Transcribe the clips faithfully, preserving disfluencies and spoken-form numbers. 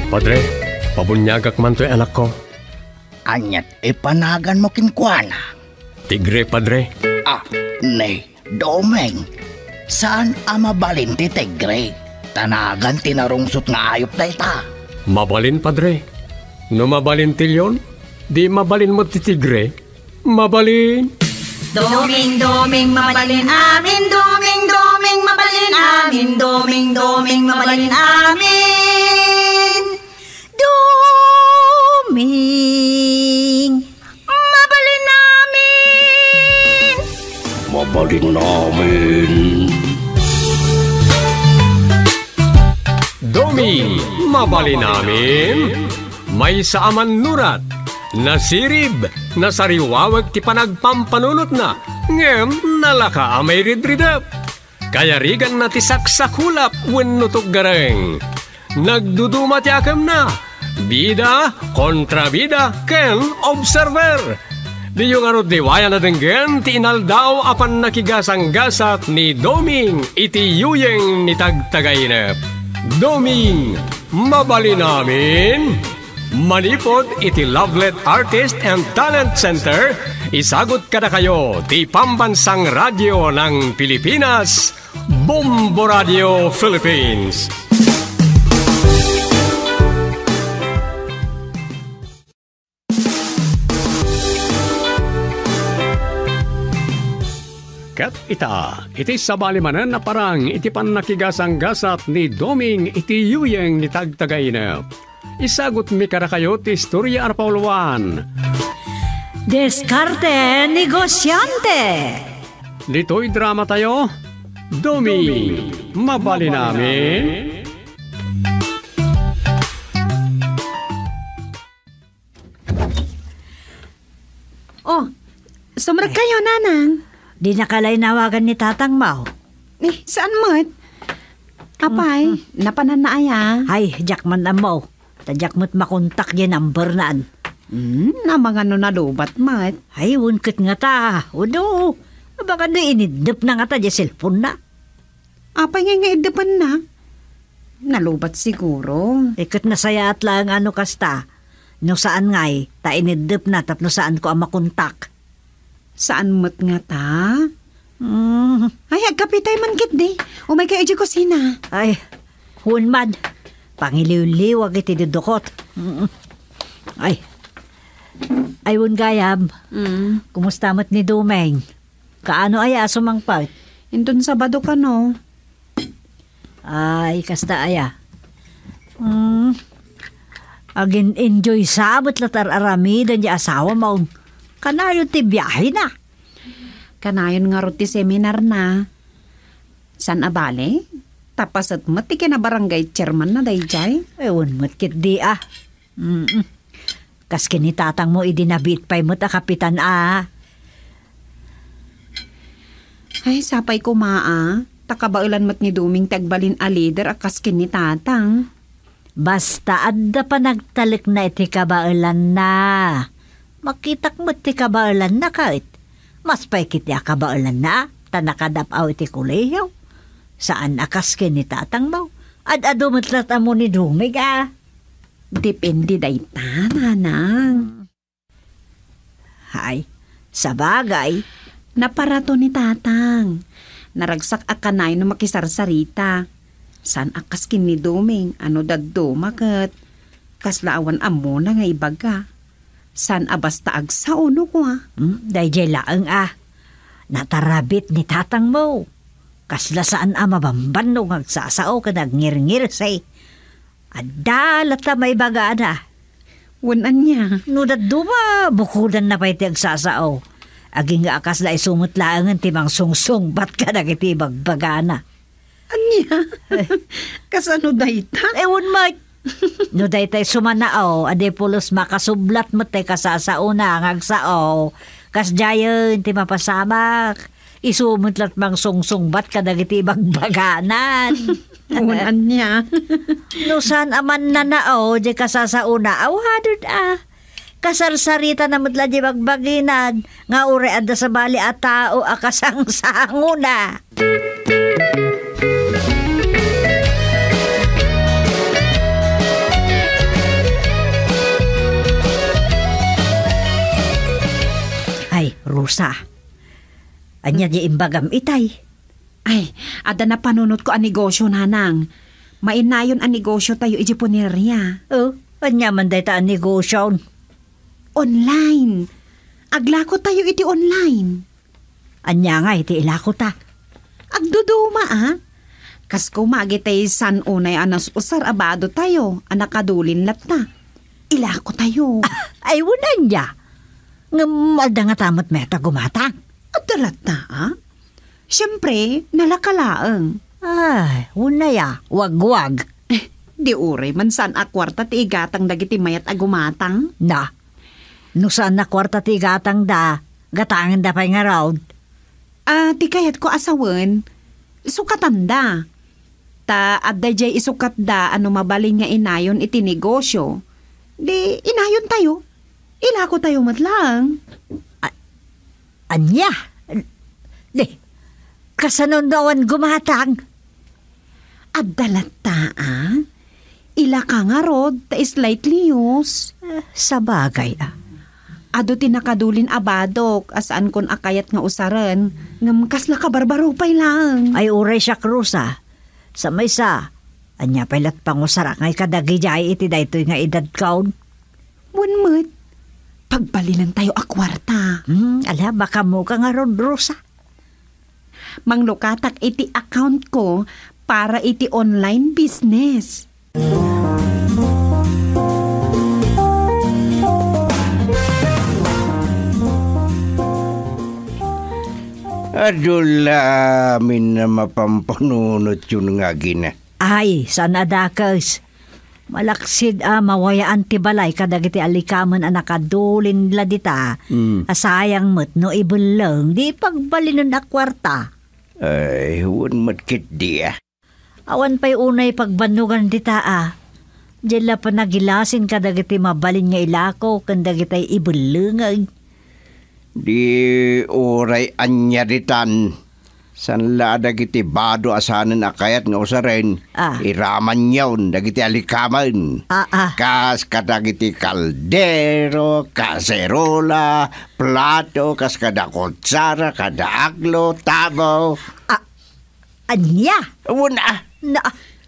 Padre, pabuniagak man toy anakko. Aniat ipanaganmo kenkuana? Tigre, Padre. Ah, ni Doming, saan a mabalin ti tigre? Ta nagan ti narungsot nga ayup dayta. Mabalin, Padre. No mabalin ti leon, di mabalin met ti tigre. Mabalin. Doming, Doming, mabalin amin. Doming, Doming, mabalin amin. Doming, Doming, mabalin amin. Doming, mabalin amin. Mabalin amin. Doming, mabalin amin. Maysa a mannurat, nasirib, nasariwaweg ti panagpampanunotna, ngem nalaka a mairidridep. Kayariganna ti saksakulap wenno tuggareng. Nagduduma ti akemna, bida, kontrabida, ken observer. Diyo ngarud liwayan a denggen ti inaldaw a pannakigasanggasat ni Doming iti yuyeng ni Tagtagainep. Doming, mabalin amin. Manipud iti Lovelet Artist and Talent Center, isagut kadakayo ti Pambansang Radyo ng Pilipinas, Bombo Radio Philippines. Ket ita, iti sabali manen a parang iti pannakigasanggasat ni Doming iti yuyeng ni Tagtagainep. Isagutmi kadakayo ti istorya a napauluan. Diskarte Negosyante. Ditoy dramatayo, Doming, mabalin amin. Oh, sumrekkayo, Nanang. Dinaka la inawagan ni Tatangmo. Eh, saan met? Apay, napananna aya? Ay, diak man ammo. Ta diak met makontak diay numberna. Hmm, amangan no nalubat met. Ay, wen ket ngata. Udo, abagan no iniddepna ngata diay cellphone-na. Apay ngay nga iddepenna? Nalubat siguro. Eh, ket nasayaat laeng a no kasta. No saan ngay, ta iniddepna tapno saanko a makontak. Saan met ngata? Mm. Ay, agkapitay man ketdi. Umaykayo idiay kusina. Ay, wen man. Pangiliwliwag iti dudukot. Mm. Ay. Ay, wen gayam. Mm. Kumusta met ni Doming? Kaano aya a sumangpet? Inton Sabado kano. Ay, kasta aya. Hmm. Agin-enjoy sa met la ti ar-aramiden ti asawam. Kanayon ti biahena. Kanayon ngarud ti seminarna. Saan a bale? Ta paset met ti kinabarangay chairmanna daydiay. Ay, wen met ketdi a. Mm. Kas ken ni tatangmo idi nabiit pay met a kapitan a. Ay, sapay koma a, ta kabaelan met ni Doming ti agbalin a leader a kas ken ni tatang. Basta adda panagtalekna iti kabaelanna. Makitak met ti kabaelanna ket. Mas pay ketdi a kabaelanna, ta nakadap-aw iti kolehio. Saan a kas ken ni tatangmo. Ad-adu met latta ammo ni Doming a. Depende dayta, nanang. Ay, sabagay. Naparato ni tatang. Naragsak a kanayon no makisarsarita. Saan a kas ken ni Doming a no dadduma ket kasla awan ammona nga ibaga. Saan a basta agsao no kua. Hmm, daydiay laeng a. Natarabit ni tatangmo. Kasla saan a mabambannog nga agsasao ken agngirngirse. Adda latta maibagana. Wen ania? No dadduma, bukodanna pay ti agsasao. Agingga a kasla isu met laengen ti mangsungsungbat kadagiti ibagbagana. Ania? Kasano dayta? Eh, wen met. No daytay sumanao, a di pulos makasublat met ti kasasaona nga agsao. Kasdiayen ti mapasamak. Isu met la't mangsungsungbat kadagiti ibagbaganan. Wen ania? No saan a mannanao, di kasasaona, awanen a. Kasarsaritana met la di bagbaginan, nga uray adda sabali a tao a kasangsangona. Sa, ania di imbagam itay? Ay, adda napanunotko a negosio, nanang. Mainayon a negosio tayo iti punerarya. Oh, ania man dayta a negosio? Online. Aglako tayo iti online. Ania nga iti ilako ta? Agduduma, a? Kas kumagi tay san unay a nas-usar a bado tayo, a nakadulin latta. Ilako tayo. Ay, wen ania? Ngem adda nga tammet met a gumatang? Adda latta, a? Siyempre, nalaka laeng. Ay, wen aya, wagwag. Eh, di uray man saan a kuarta ti igatang dagiti mayat a gumatang? Na, no saan a kuarta ti igatangda, gatangenda pay ngarud. Ah, ti kayatko a sawen, sukatanda. Ta adda jay isukatda a no mabalin nga inayon iti negosyo, di inayon tayo. Ilako tayo met laeng. A-, ania? Di, kasano no awan gumatang? Adda latta, a? Ilaka ngarud ta slightly used. Eh, sabagay, a. Adu ti nakadulin a badok a saankon a kayat nga usaren, ngem kasla kabarbaro pay laeng. Ay, uray siak, Rosa. Sa maysa, ania pay lat pangusarak nga ikadagidiay iti daytoy nga edadkon? Wen met, pagbalinen tayo a kuarta. Hmm, ala, baka mo ka ngarud, Rosa. Manglukatak iti account ko para iti online business. Adu la amin a mapampanunotyon nga agina. Ay, saan a dakes. Malaksid a mawayaan ti balay kadagiti alikamen a nakadulin la dita, Mm. a sayang met no ibelleng, di pagbalinen a kuarta. Ay, wen met ketdi, a. Awan pay unay pagbannogan dita, a. Diay la panagilasin kadagiti mabalin nga ilako ken dagitay ibellengeg. Di uray ania ditan, saan la a dagiti bado a saanen a kayat nga usaren, Ah. iramanyon dagiti alikamen. Ah, ah. Kas kadagiti kaldero, kaserola, plato, kas kada kutsara, kada aklo, tabo. Ah, ania? Wen, a. Na,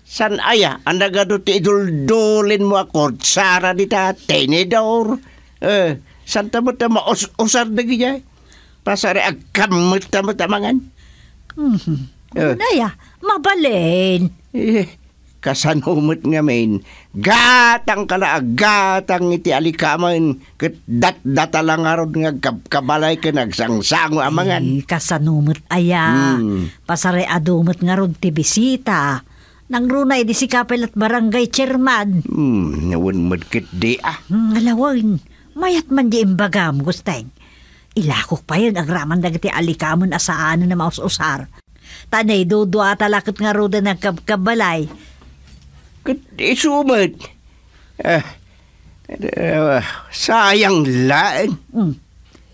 Saan aya a nagadu ti iduldulinmo a kutsara dita, tinidor? Eh, saan ta met a maus-usar dagijay? Pasar agkammetta met a mangan. Mhm. Eh. Wen aya, mabalin. Eh, kasano met ngamin? Gatangka la a gatang iti alikamen, ket datdata la ngarud nga agkabkabalay ken agsangsango a mangan. Ay, kasano met aya? Hmm. Pasar adu met ngarud ti bisita. Nangruna idi sika pay lat barangay chairman. Hmm, wen met ketdi, a. Hmm, ala wen. Mayat man di imbagam, Gusteng. Ilakok payen agraman dagiti alikamen a saanen a maus-usar. Ta naiduduata la ket ngaruden agkabkabalay. Ket isu met. Ah, ah, sayang laeng. Hmm.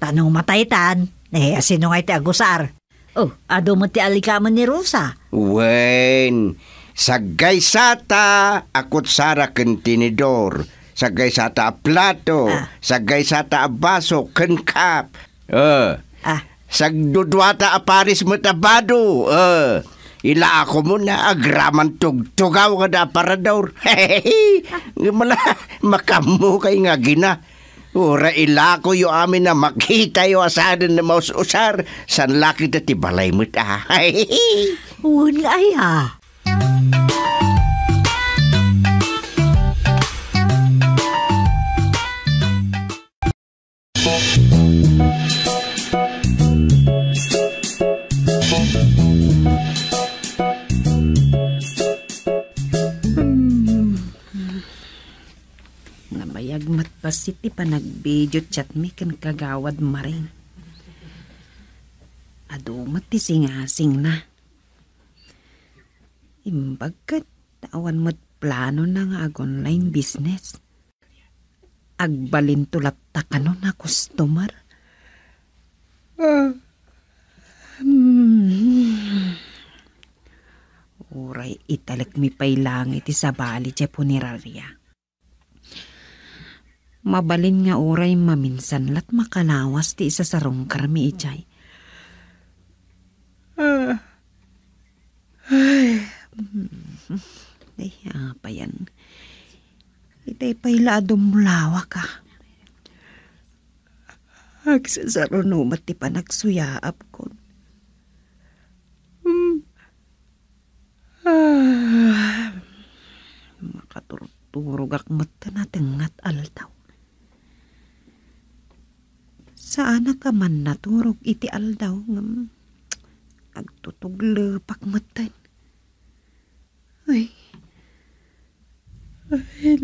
Ta no mataytan, eh, asino ngay ti agusar? Oh, adu met ti alikamen ni Rosa. Wen, saggaysata a kutsara ken tinidor, saggaysata a plato, Ah. saggaysata a baso ken cup. Eh, Ah. sagduduata a pares met a bado. Eh, ilakomon a agraman tugtugaw kada aparador. Ngem ala, makammokay nga agina. Uray ilakoyo amin a makitayo a saanen a maus-usar, saan la ket ti balay met a. Wen aya. Hmm. Nabayag met bassit ti panag-video chat mi ken Kagawad Maring. Adu met ti singasingna. Imbag ket ta awan met planona nga ag-online business. Agbalinto latta kano a customer. Ah. Hmm. Uray italekmi pay laeng iti sabali ti punerarya. Mabalin nga uray maminsan la't makalawas ti isasarungkarmi idiay. Ah. Ay. Ay, apayan. Itay pay la a dumlawak, ah. Agsasaruno met ti panagsuyaapkon. Hmm. Ah, makaturturogak met ti natengngat aldaw. Saanak a mannaturog iti aldaw ngem agtutuglepak metten. Ay, ay,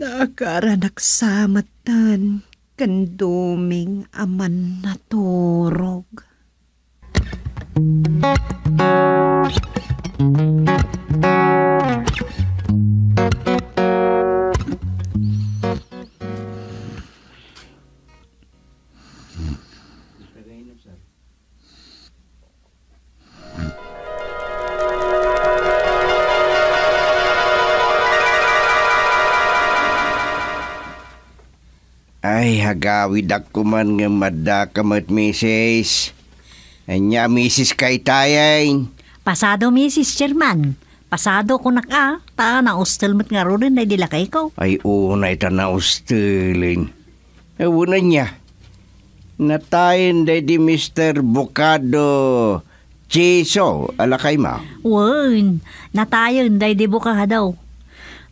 naakaranak sa metten ken Doming a mannaturog. Ay, agawidak koman ngem addaka met, misis. Ania a misis ka itayen? Pasado, misis, Chairman. Pasado kunak a, ta naustel met ngaruden daydi lakayko. Ay, unay ta naustelen. Wen, ania? Natayen daydi Mister Bocado Chiso a lakaymo? Wen, natayen daydi Bocado.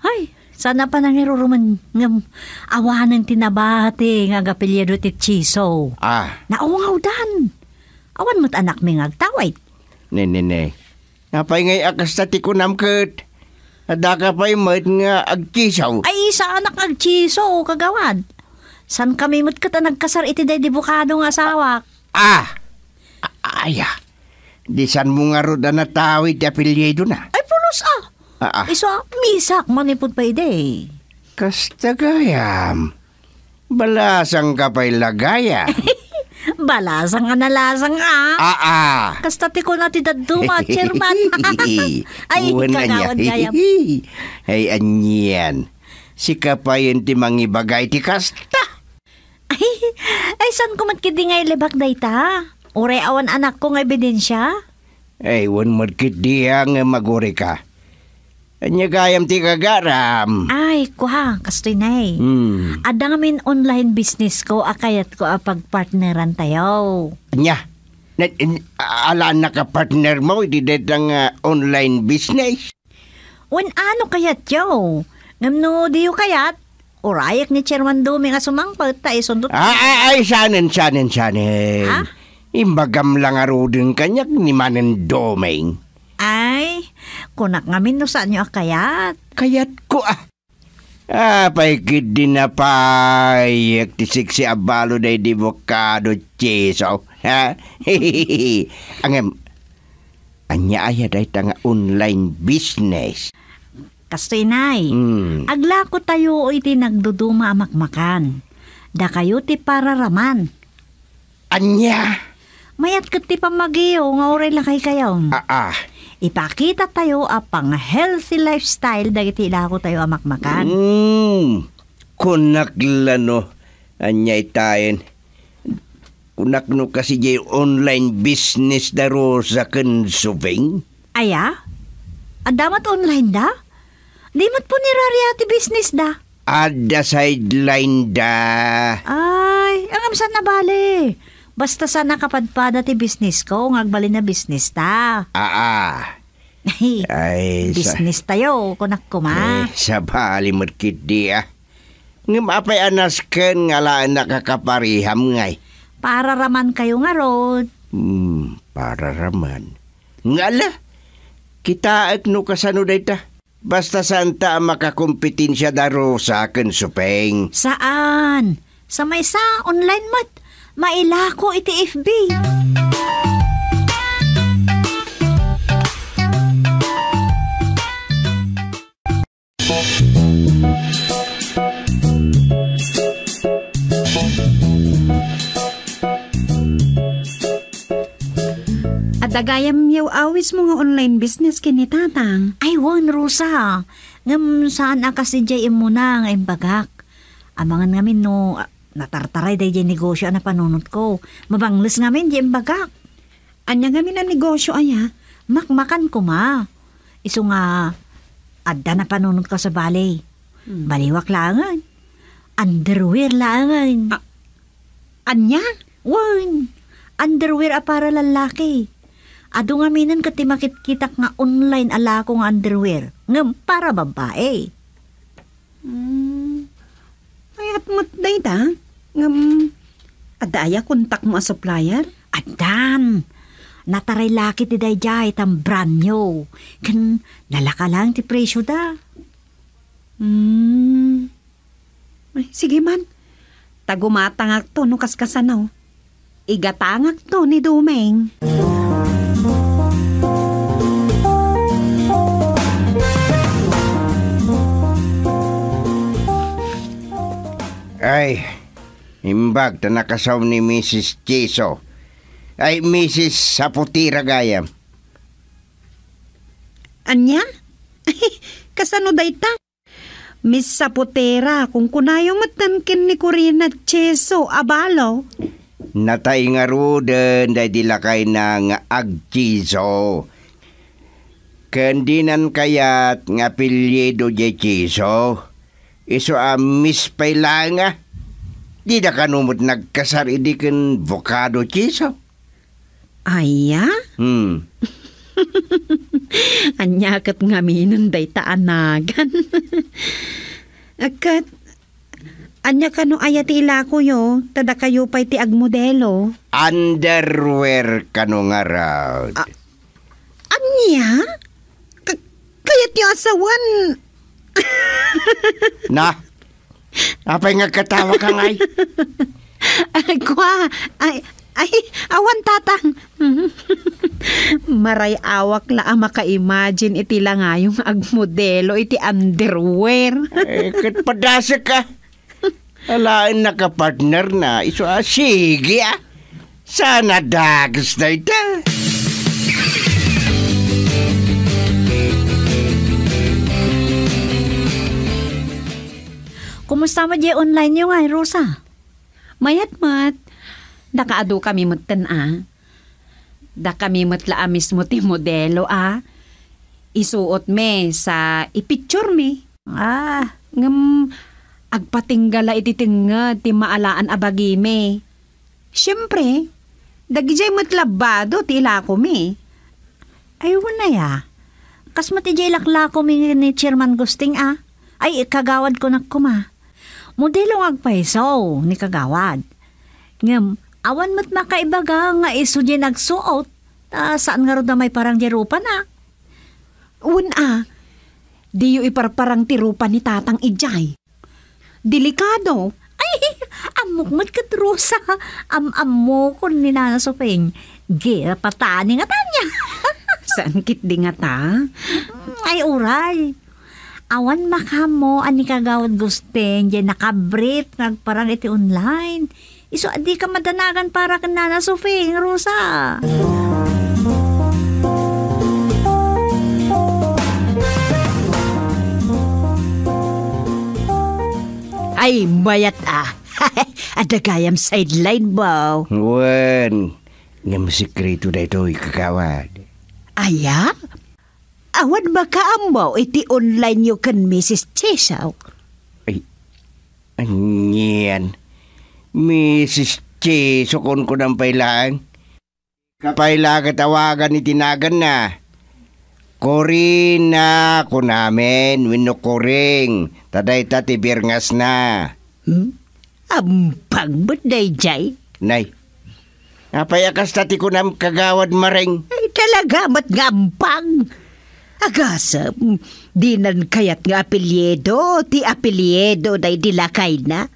Ay, saan a panangirurumen ngem awanen ti nabati nga agapelyido ti Chiso. Ah. Naungawdan. Awan met anakmi nga agtawid. Ne, ne, ne. Apay ngay a kasta ti kunam ket? Addaka pay met nga agchiso? Ay, saanak agchiso, kagawad. Saankami met ket a nagkasar iti daydi Bocado nga asawak. Ah! A-, aya. Di saanmo ngarud a natawid ti apelyidona? Ay, pulos a. Ah, ah. Isu a, misak manipud pay idi. Kasta gayam. Balasangka pay la gayam. Balasang a nalasang a. Aa. Kasta ti kuna ti dadduma, Chairman. Ay, wen, ania? Kagawad gayam. Ay, anian. Sika payen ti mangibaga iti kasta. Ay, ay, saanko met ketdi nga ilibak dayta? Uray awan anakko nga ebidensia? Ay, wen met ketdi a nga magurika. Ania gayam ti gagaram? Ay, kua, kastoy, nay. Hmm. Adda ngamin online business ko a kayatko a pagpartneran tayo. Ania? Na, in, a-, alannak a partner mo iti dayta nga online business? Wen, ano kayatyo? Ngem no diyo kayat, urayek ni Chairman Doming a sumangpet ta isundot. Ah, ay, ay, sanen, sanen, sanen. Ha? Imbagam la ngaruden kaniak ni Manong Doming. Ay, kunak ngamin no saanyo a kayat. Kayatko, ah. Apay ketdi napayek ti siksi a balo daydi Bocado Chiso, ha? Ngem, ania aya dayta nga online business? Kastoy, nay. Hmm. Aglako tayo iti nagduduma a makmakan. Dakayo ti pararaman. Ania? Mayat ket ti pammagiyo nga uray lakaykayo. Aa. Ipakita tayo a pang-healthy lifestyle dagiti ilako tayo a makmakan. Hmm. Kunak la no. Ania itayen? Kunak no kasi jay online business da Rosa ken Subing? Aya? Adda met online da? Di met puneraria ti business da? Adda sideline da. Ay, ngem saan a bale. Basta saan a kapadpada ti business ko, nga agbalin a business ta. Aa. Ay, ay, sa- business tayo, kunak koma. Ay, sabali met ketdi, ah. Ngem apay a nasken nga alaennak a kapariham ngay? Pararaman kayo ngarud. Hmm, pararaman. Ngala, kitaek no kasano dayta. Basta saanta a makakompetensia da Rosa ken Supeng. Saan? Sa maysa, online met. Mailako iti F B. Adda gayam yaw-awismo nga online business ken ni Tatang? Ay, wen, Rosa. Ngem saan a kas idiay immuna nga imbagak. Amangan ngamin no, ah, natartaray daydiay negosio a napanunotko. Mabangles ngamin diay imbagak. Ania ngamin a negosio aya? Makmakan koma. Isu nga, adda napanunotko sa balay. Hmm. Baliwak laengen. Underwear laengen. A-, ania? Wen, underwear a para lallaki. Adu ngaminen ket ti makitkitak nga online a lako nga underwear. Ngem para babbai. Hmm. Kayat met dayta? Ngem, adda aya kontakmo a supplier? Addan. Nataray laki ti daydiay tan brand new. Ken nalaka lang ti presioda. Hmm. Ay, sige man. Ta gumatangakto no kaskasano. Igatangakto ni Dumeng. Ay, imbag ta nakasaw ni Misis Chiso. Ay, Misis Saputira gayam. Ania? Kasano dayta? Miss Saputera, kunkunayo metten ken ni Corina Cheso a balo. Natay ngaruden daydi lakayna nga agcheso. Ken dinan kayat nga apelyido diay Cheso. Isu a Miss pay laeng a. Dida kano met nagkasar idi ken Bocado Cheso. Aya? Hmm. Ania ket ngaminen dayta a nagan? Ket, ania kano aya ti ilakoyo, ta dakayo pay ti agmodelo? Underwear kano ngarud. A-, ania? Ka-, kayatyo a sawen? Na, apay nga agkatawaka ngay? Ay, kua. Ay, ay, awan, Tatang. Maray-awak la a maka-imagine iti langayo nga agmodelo iti underwear. Eh, ket padasek a. Alaen nakapartner na, isu a, sige a. Saan a dagus dayta? Kumusta met diay online yo ngay, Rosa? Mayat met. Nakaadukami metten a. Dakami met la a mismo ti modelo a isuotmi sa ipicturemi. Ah. Ngem agpatingga la iti tengnged ti maalaan a bagimi. Siempre, dagidiay met labbado ti ilakomi. Ay, wen aya. Kas met idiay laklakomi ni Chairman Gusting a. Ay, kagawad kunak koma. Modelo nga agpayso ni kagawad. Ngem, awan met makaibaga nga isu diay nagsuot, ta saan ngarud a maiparang diay rupana. Wen a, diyo iparparang ti rupa ni Tatang idiay. Delikado. Ay, ammok met ket, Rosa. Am-ammokon ni Nana Sopeng. Gera patani nga tanya. Saan ketdi ngata? Ay, uray. Awan makaammo a ni Kagawad Gusting diay nakabrief nga agparang iti online. Isu a dika madanagan para ken Nana Sofing, Rosa. Ay, mayat a. Adda gayam sideline mo. Wen, ngem sekreto daytoy, Kagawad. Aya? Awan makaammo iti online yo ken Misis Cheso? Ay, anian? Misis Cheso, kunkunam pay laeng. Kapay la ket awagan iti naganna. Corina, kunamin, wenno Kuring, ta dayta ti birngasna. Hmm? Ampag met daydiay? Nay, apay a kasta ti kunam, Kagawad Maring? Ay, talaga met nga ampag. Agasem, dinan kayat nga apelyido ti apelyido daydi lakayna.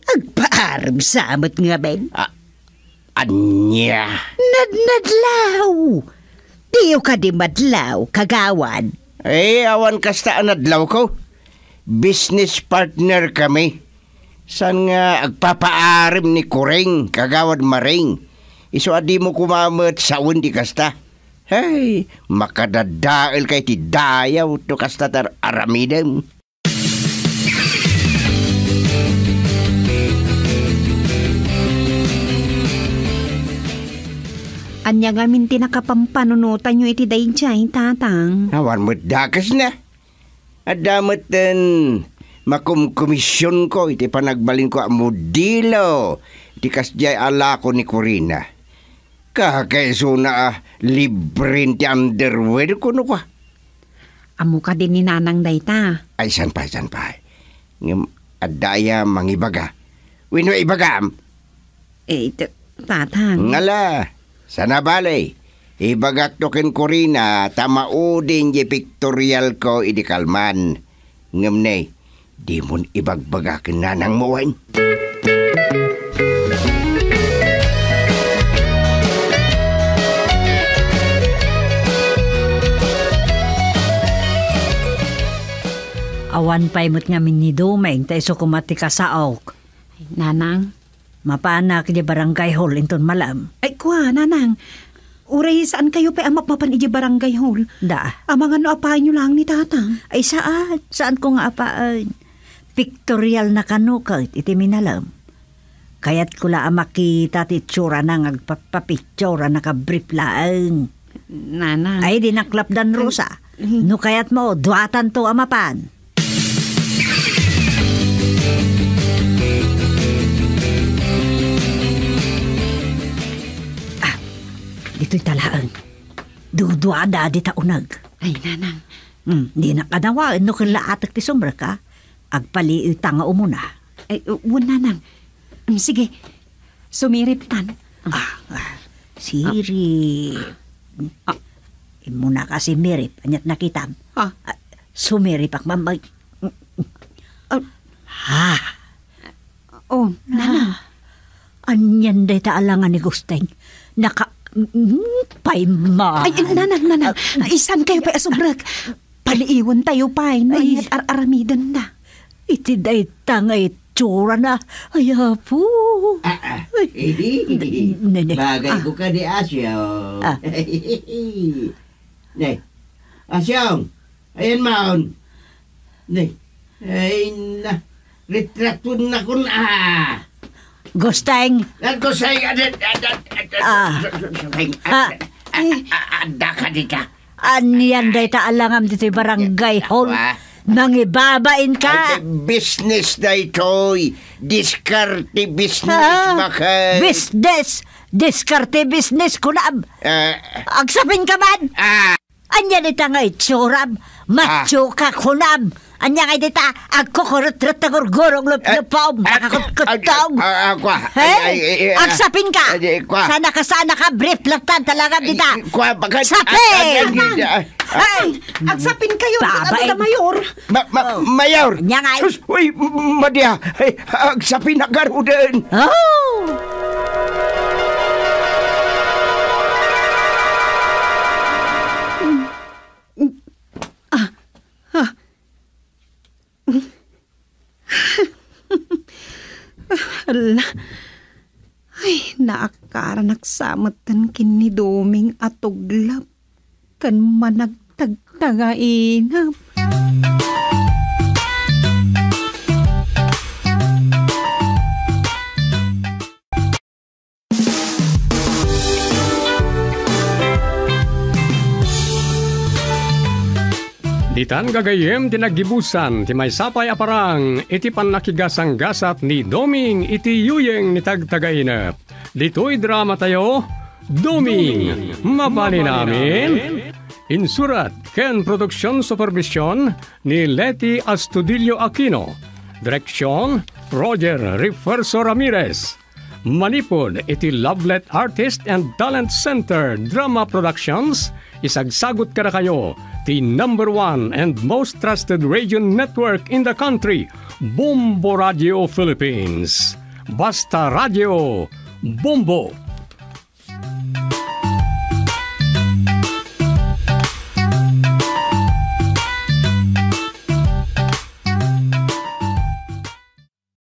Agpaarem sa met ngamin. A-, ania? Nadnadlaw! Diyo kadi madlaw, Kagawad? Eh, awan kasta a nadlawko. Business partner kami. Saan nga agpapaarem ni Kuring, Kagawad Maring? Isu a dimo koma met sawen ti kasta. Hey, makadadaelka iti dayaw no kasta ti ar-, aramidem. Ania ngamin ti nakapampanunotanyo iti daydiay, Tatang? Awan met dakesna. Adda metten makumkomisionko iti panagbalinko a modelo iti kasdiay a lako ni Corina. Kakaisuna a libren ti underwear, kuno kua. Ammo kadi ni Nanang dayta? Ay, saan pay, saan pay. Ngem adda aya mangibaga? Wenno ibagam? Eh, t-, Tatang. Ngala, saan a bale. Ibagakto ken Corina ta maudin diay pictorialko idi kalman. Ngem ne, dimon ibagbaga ken nanangmo wen. Awan pay met ngamin ni Doming, ta isu koma ti kasaok. Ay, Nanang. Mapanak idiay barangay hall inton malem. Ay, kua, Nanang. Uray saankayo pay a mapmapan idiay barangay hall? Da. Amangan no apaenyo laeng ni Tatang. Ay, saan. Saanko nga apaen. Pictorialna kano ket iti minalem. Kayatko la a makita ti itsurana nga agpapapicture a nakabrief laeng. Nanang. Ay, di naklapdan, Rosa. Mm. No kayatmo, duatanto a mapan. Ah, ditoy ta laeng. Duduada dita uneg. Ay, Nanang. Hmm, dinak kanawaen no ken laatek ti sumrek, a. Agpaliiwta nga umuna. Ay, wen, Nanang. Hmm, sige. Sumiriptan. Ah, ah, sirip. Ah. Immunaka simirip. Aniat nakitam? Ah. Ah, sumiripak, ma'am. Ay. Ah. Ha? Oh, Nanang. Ah. Anian dayta a langa ni Gusteng? Naka-, mm, pay man. Ay, Nanang, Nanang. Ah. Ay, saankayo pay a sumrek? Paliiwentayo pay no aniat ar-aramidenda. Iti dayta nga itsurana. Ay, apo. Ah, ah. Ay. Nene. Bagay ko kadi, Asyong. Ah. Ne. Asyong, ayan maon. Ne. Ay, na. Retrato na kun, ah. Gusteng. Nagkusay, ah, ah, ah, ah, ah, Ah. Gusteng, ah, Ha? ah, ah, ah, ah, adda ka dita. Anian dayta a langam ditoy barangay hall? Wa? Nangibabain ka? Ay, business daytoy. Diskarte business, Ha? Bakit? Business? Diskarte business, kunam. Eh. Agsapin ka man? Ah. Ania dita nga itsuram? Matsuka, kunam. Ania nga dita? Agkukurutruta gurgurong luplupaw, makakutkuttaw. Hey, agsapin ka. Sana ka, sana ka, brief lang tan talaga dita. Sapin! Ay, agsapin kayo. Ano ta, Mayor? Ma-, ma-, Mayor! Ania nga? Sus, uy, Madia! Ay, agsapin na garuden! Oh! Ah, ah. Ala. Ay, naakaranak sa metten ken ni Doming a tuglap ken managtagtagainep. Ditan gagayyem ti naggibusan ti maysa pay a parang iti pannakigasanggasat ni Doming iti yuyeng ni Tagtagainep. Ditoy dramatayo, Doming, Mabalin Amin. Insurat ken production supervision ni Leti Astudillo Aquino. Direksyon, Roger Refuerzo Ramirez. Manipud iti Lovelet Artist and Talent Center Drama Productions, isagsagut kadakayo ti number one and most trusted radio network in the country, Bombo Radio Philippines. Basta Radio, Bombo!